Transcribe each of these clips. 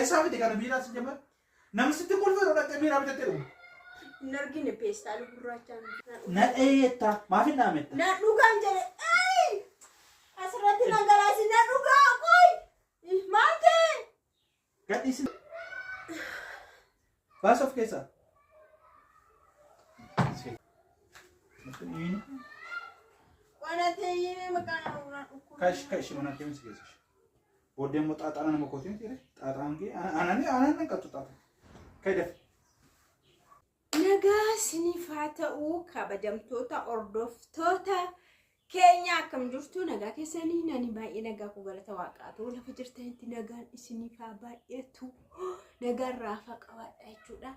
Eessaa fide kana biiraa si jabaa? Namni sitti kolfa yeroo dhaqxee biiraa bitattee dhugu. Hin argine peestaala gurraachaa. Na dheeyetta maaf hin dhaametta? Na dhugaan jedhe. Ay! Asirratti dhangalaasi na dhugaa qoy. Maal ta'e? Gadhiisi. Baas of keessaa. Qona ta'ee maqaan dhukkubaa. Kash kash mana keessa keessa. Booddee immoo xaaxaana nama kootii miti jedhe. Xaaxaan kee anani anan nan qabtu xaaxaa. Kai dafi. Nagaa isiniif haa ta'u kabajamtoota hordoftoota keenya akkam jirtu nagaa keessanii nani baay'ee nagaa koo galata waaqaa ta'u lafa jirtanitti nagaan isiniif haa baay'atu nagaan raafaa qabaadha jechuudha.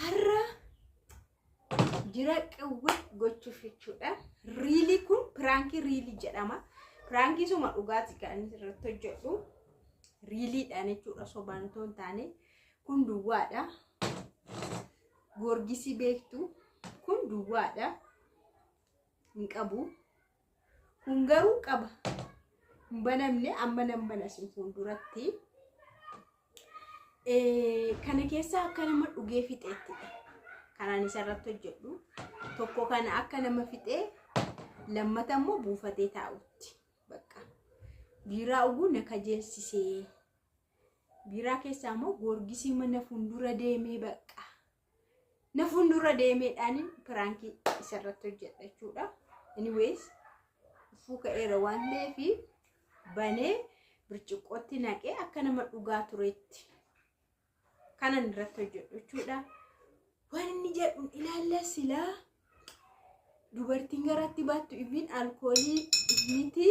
Har'a jira qawwee gochuuf jechuudha. Riilii kun piraankii riilii jedhama. Piraankii suma dhugaati kan inni irratti hojjedhu. Riiliidhaan jechuudha sobaan otoo hin taane kun duwwaadha. Goorgisii beektu kun duwwaadha. Hin qabu. Kun garuu qaba. Hin banamne amma nan bana isin fuulduratti. Kana keessaa akka nama dhugee fixeettidha. Kanaan isa irratti hojjedhu. Tokko kana akka nama fixee lammata immoo buufatee taa'utti. Bakka. Biiraa dhuguu na kajeelsisee. Biiraa keessaa immoo goorgisii mana fuuldura deemee bakka. Na fuuldura deemeedhaan piraankii isa irratti hojjedha jechuudha. Anyways, dhufuu ka'eera waan ta'eef banee birciqqootti naqee akka nama dhugaa turetti kanan irratti hojjedhu jechuudha. Waan inni jedhu ilaalla silaa dubartiin garatti baattu ibin alkoolii miti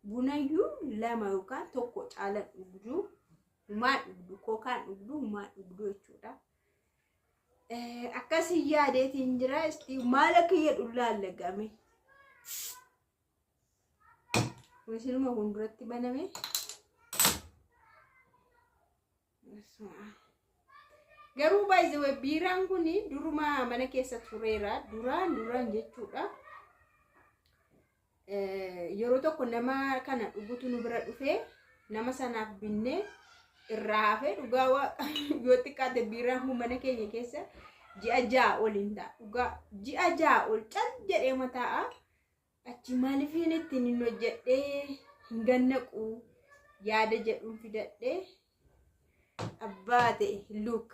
bunayyuu lama yookaan tokko caala dhugdu humaa dhugdu kookaan dhugdu humaa dhugdu jechuudha. Akkasii yaadeetiin jira isti maal akka jedhu laallagame. Kunis ilma fuulduratti baname. Garuu baay'ee biiraan kun duruma mana keessa tureera. Duraan duraan jechuudha. Yeroo tokko nama kana dhugutu nu bira dhufee nama sanaaf binnee irraa hafee dhugaa waaqa yoo xiqqaate biiraan kun mana keenya keessa ji'a 6 ol hin ta'a. Dhugaa ji'a 6 ol cal jedhee mataa'a. Achi maaliifin ittiin hin hojjedhee hin gannaqu yaada jedhuun fidadhee abbaa ta'e look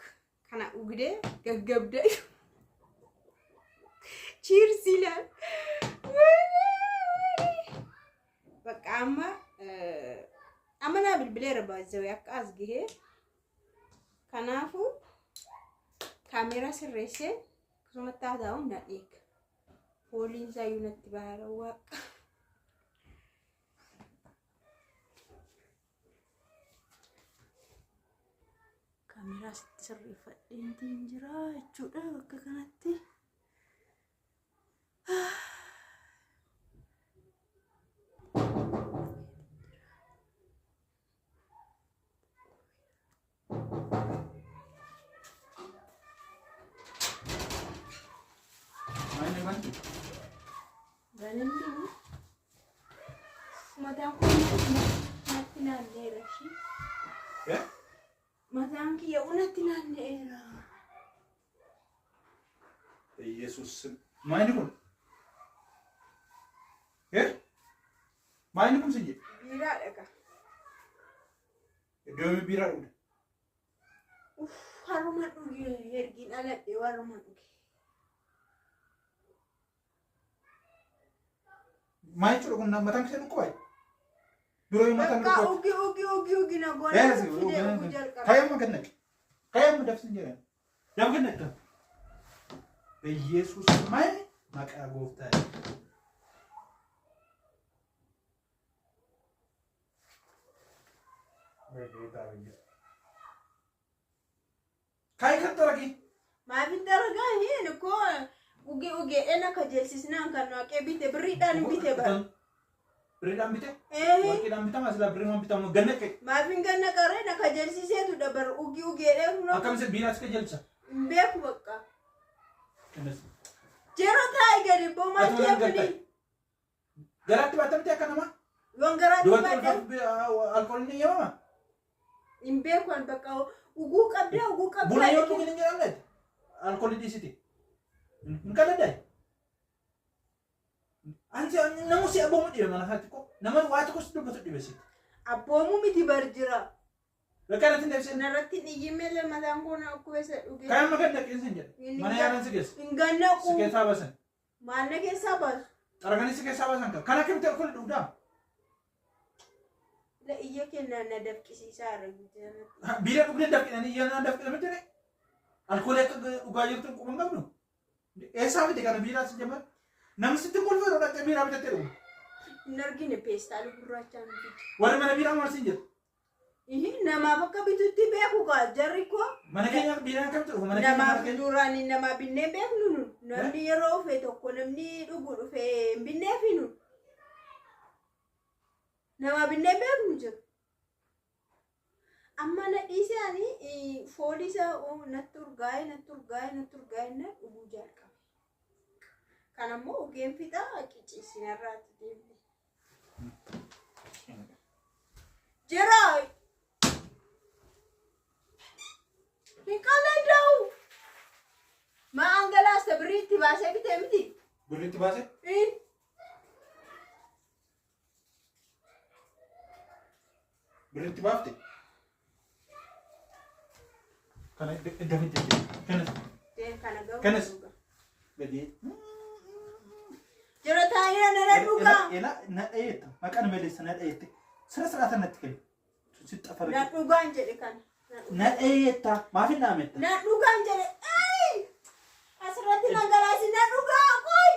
kana dhugdee gaggabdee cheers ilaal. Bakka amma amma naa bilbileera baay'ee akka as gahee kanaafuu kaameeraa sirreessee akkasumatti haa ta'u na eega. Fooliin isaa iyyuu natti baara waaqa. Kaameeraa sitti sirreeffadheentiin jira jechuudha bakka kanatti. Maal bantu? Bananni mataan kun natti naanna'eera ishii. Eh? Mataan kiyya natti naanna'eera. Yesuus maal kun? Eh? Maal kun sin jedhe? Biiraa dhaqa. Iddoo biiraa dhugde. Uff, haruma dhuge ergiin aladhe warruma dhuge. Maal jechuudha kun mataan kee dhukkubaa? Dura yoo mataan Bakka dhukkubaa. ugi ugi ugi ugi na goona Yes, fidee ugu jalqaba. Kayyamma kennake. Kayyamma dafsin jedhan. Daf kennake. Yesuus maal maqaa gooftaa. Kai kan taraki. Maafin daragaa hin koo ugi ugi ena kajeelsisnaan kan waaqee bite birriidhaan bite bara. Birriidhaan bite? Ee Warqiidhaan bitama silaa birriimaan bitamu ganna qe. maafin ganna qaree na kajeelsiseetu dabar ugi ugeedhee kunoo Akkamitti biiraas qajeelcha? hin beeku bakka. Innis. Yeroo taa'e gadi boo maal Ati maal jeefini? Garaatti baattamte akka namaa? Yoon garaatti Dubartii baadhee ulfaaf alkooliin ni eeyyamamaa? Hin beeku an bakka uguu qabdaa uguu qabdaa. Buna yoo dhugin hin jedhamne alkoolii dhiisiti. Hin qalladaayi. Anti nama si abboomu dhibe mana kanatti ko nama waa tokko si dubbatu dhibe si. Abboomuu miti bar jira. Bakka irratti hin deebisin. Narratti hin iyyimee mataan koo na dhukkubesa dhugee. Kan amma gad naqeen sin jedhe. Mana yaalan si geessa. Hin gannaqu. Si keessaa baasan. Maal na keessaa baasu? Xaraganii si keessaa baasan kan. Kan akkamitti alkoolii dhugdaa? La iyya kennaan na dafqisiisaa irra guddinatti. Biira dhugdee dafqinanii iyya na dafqiname jedhe. Alkoolii akka dhugaa jirtu hin quban qabdu. Eessaa fide kana biiraa si jabaa? Namni sitti kolfa yeroo dhaqxee biiraa bitattee dhugu. Hin argine peestaala gurraachaan fide. Warri mana biiraa maal siin jedhu? Ihi namaaf akka bitutti beeku kaa jarri koo. Mana keenya biiraan akkamitti dhufu? Mana keenya mana Namaaf keenya. duraan namaa binnee beeknu nu. Namni yeroo dhufe tokko namni dhugu dhufe hin binneefi nu. Namaa binnee beeknu jiru. Amma na dhiise ani foolii isaa natti urgaa'e natti urgaa'e natti urgaa'e na dhuguu jalqabe. Kanammoo ugeen fixaa qicciisinarraatti deemne. Jira! Hin qalada'u! Maa angalaasta birrii itti baasee bitee miti? Birrii itti baasee? Birrii itti baafte? Kana iddoo fitti kanas Kana garuu Kanas. dhuga. Gadi. Jira taa'ee nana dhugaa. Ela na dhayeetta maqaan maleessa na dhayeette sira siraata natti kennu si xafara. Na dhugaan jedhe kana. Na dhayeetta maaf hin dhaametta? Na dhugaan jedhe. Ay! Asirratti dhangalaasi na dhugaa qoy.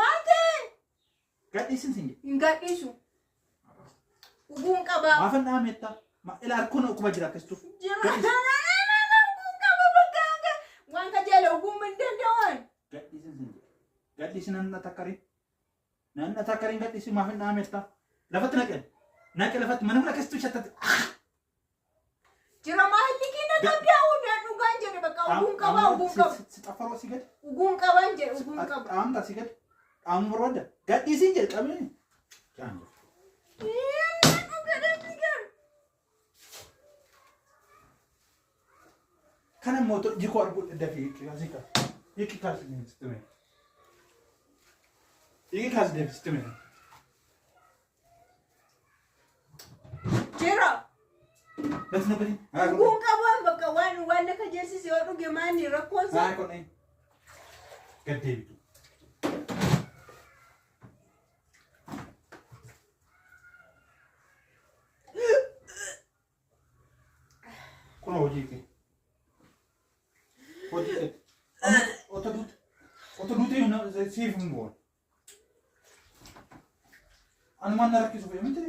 Maal ta'e? Gadhiisin sin jedhe. Hin gadhiisu. Uguun qabaa. Maaf hin dhaametta? Ila harkoon dhukkuba jira akkasitu. Jira. Gadhiisi. Uguun qaba bakka hanga. Waan kajeela uguun hin danda'an. Gadhiisin sin jedhe. Gadhiisi nan takkariin. Nan takkariin gadhiisi maaf hin dhaametta? Lafatti naqe. Naqe lafatti mana kun akkasitu shattatti. Jira maal liqii na qabdaa na dhugaan jedhe bakka uguun qabaa uguun qaba. Si xafaroo si gadi. Uguun qaban jedhe uguun qaba. Dhaamta si gadi. Dhaamu barbaadda. Gadhiisin jedhe qabee. Kana immoo jikoo arguu dafii kaasii kaas. Hiiki kaas sitti mee. Hiiki kaas deebi sitti mee. Jira. Natti na bari. Uguun qabaan bakka waan waan na kajeelsise yoo dhuge maani rakkoon isaa. Haa kun gad deebitu. Kun hojii kee. Hojii kee. Amma otoo duute otoo duute siif hin goone. Anumaan na rakkisu fi miti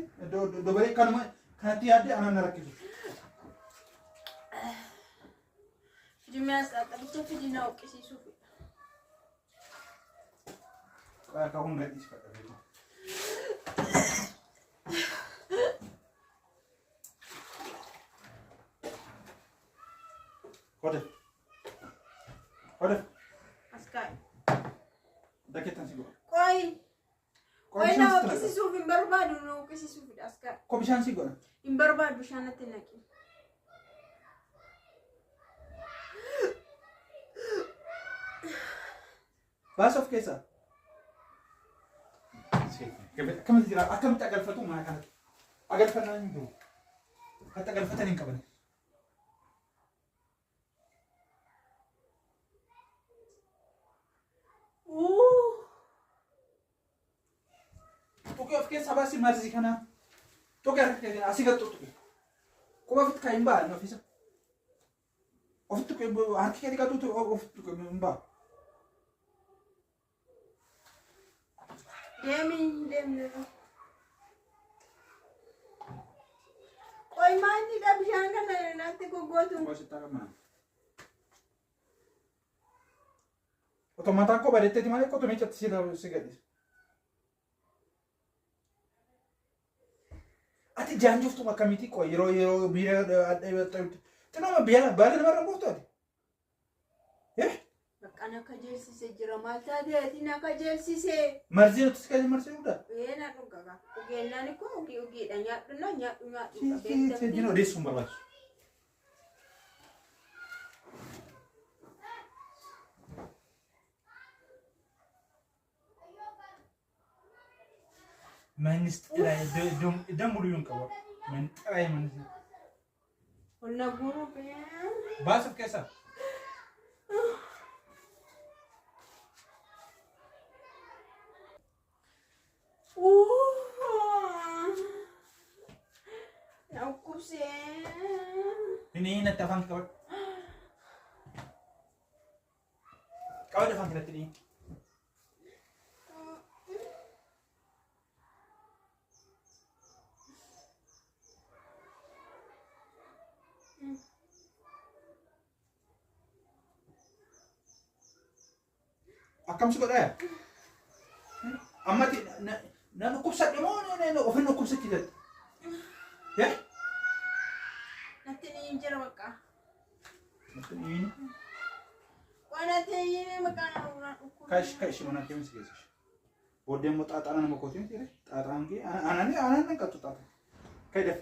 dubaree kanuma kanatti yaadde anaan na rakkisu. Fidimiyaas qabicha fidina hoqqisiisuuf. Akka kun gadhiisifadha beeku. Hodhe. Hodhe. As kaa'i. Dakkeettan si godha. Qoyi. Koo Qoyi na bishaan sitti naqa. hoqqisiisuuf hin barbaadu na hoqqisiisuufidha as kaa'i. Koo bishaan si godha. Hin barbaadu bishaan natti naqi. Baasa of keessaa. Akkamitti jira? Akkamitti agalfatu mana kanatti? Agalfannaan hin jiru. Akkatti agalfatan hin qaban. Tuqee of keessaa baasi marzii kanaa. Tuqee harka keetiin asii gad tuttuqe. Quba ofitti kan hin ba'an ofiisa. Ofitti tuqee harki kee dhiqatuutu ofitti tuqee hin ba'a. Deemi deemne. Qoyi maalidha bishaan kana natti goggootu? Quba sitti akka mana. Otoo mataan koo bareetteeti malee qotumee catti si gadhiisa. Ati jaanjoftuu akkamiiti qoy yeroo yeroo biira adda adda xinoma biira baala namarra buuftu ati. Eh? Bakka na kajeelsise jira maal taate ati na kajeelsise. Marzii nuti si kaje marzii dhugaa. Ee na dhugaa. Dhugeennaan koo ugi ugiidha nyaadhu na nyaadhu nyaadhu. Jina odeessuun barbaachisu. Manni xiraa'ee iddoo muliyyuu hin qabu. Manni xiraa'ee manni. Ol na guuruu bee. Baasuuf keessaa. Na dhukkubsee. Inni natti afaan kee qabadhu. Qabadhu afaan kee natti dhiyi. Akkam si godhaa? Ammati na dhukkubsadhe moo ofin dhukkubsachiisatti? Natti ni jira bakka. Natti dhiyin. Waan natti hin maqaa na dhukkubsa. Kash kash mana keessa keessa. Booddee immoo xaaxaana nama kooti miti jedhe. Xaaxaan kee anaan anaan nan qattu xaaxaa. Kai daf.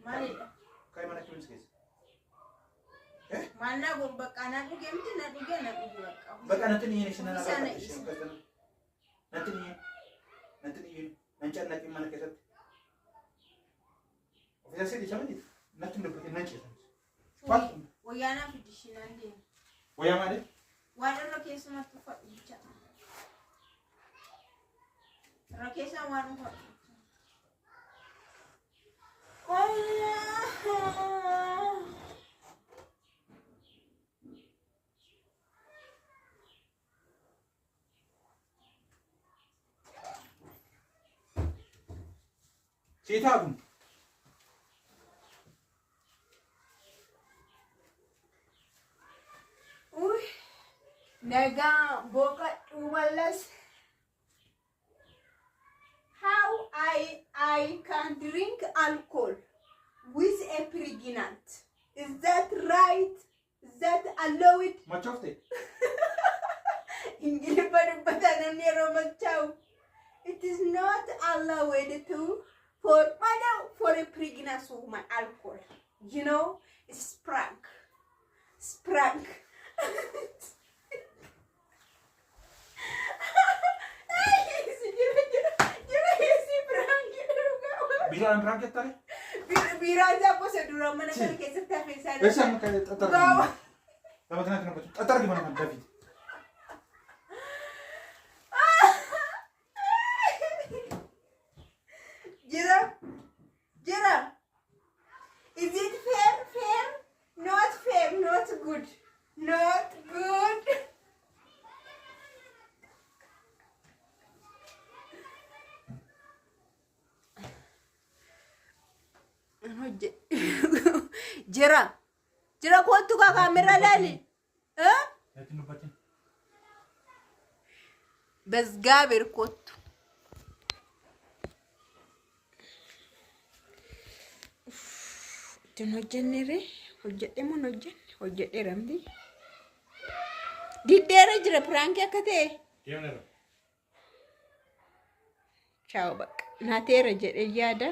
Maalidha? Kai mana keessa keessa. Maal na godhu bakka na dhugee miti na dhugee na dhuge bakka. Bakka natti dhiyin isheen na Isa na qaqqabdi isheen qaqqabdi. Natti dhiyin. Natti dhiyin. Nan cannaqin mana keessatti. Ofiisa sidii sama jira. Natti hin dubbatin nan ceesan. Wayyaanaa fidi ishiin deema. Wayyaa maali? Waan irra keessumatti uffadhu bicha. Irra keessaa waan uffadhu. Siitaa kun. Uy, nagaa boqodhu wallas. How I can drink alcohol with a pregnant? Is that right? Is that allowed? Machoofte. Ingiliffa dubbata namni yeroo machaa'u. It is not allowed to for for a pregnant woman alcohol. You know, it's prank. It's prank. Jira Bishaan prank jettare? Biiraan isaa gosa dura mana kana keessatti hafe isaa. Eessa amma kan xaxargi? Lama kanatti na gochu. Xaxargi mana kana dafii. Jira. Jira. Is it fair? Fair? Not fair. Not good. Not good. Jira. Jira kootu kaa kaameraa laali. Natti hin dubbatin. በእግዚአብሔር kootu. Ittiin hojjenneere hojjedhe moo hin hojjenne hojjedheera miti. Diddeera jira prankii akka ta'e. Deemneerra. Chaaw bakka naateera jedhee yaada.